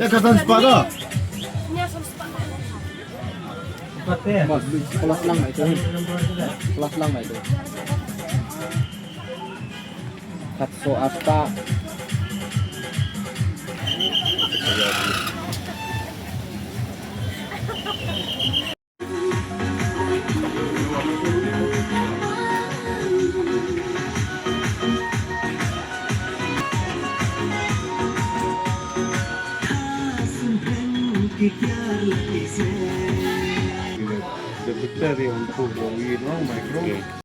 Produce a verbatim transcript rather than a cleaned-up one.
Ïa katan spah da. Bas, bas, kelas lang mai tu. Kelas lang mai tu. Katso asta. The picture they want to go, you know, micro.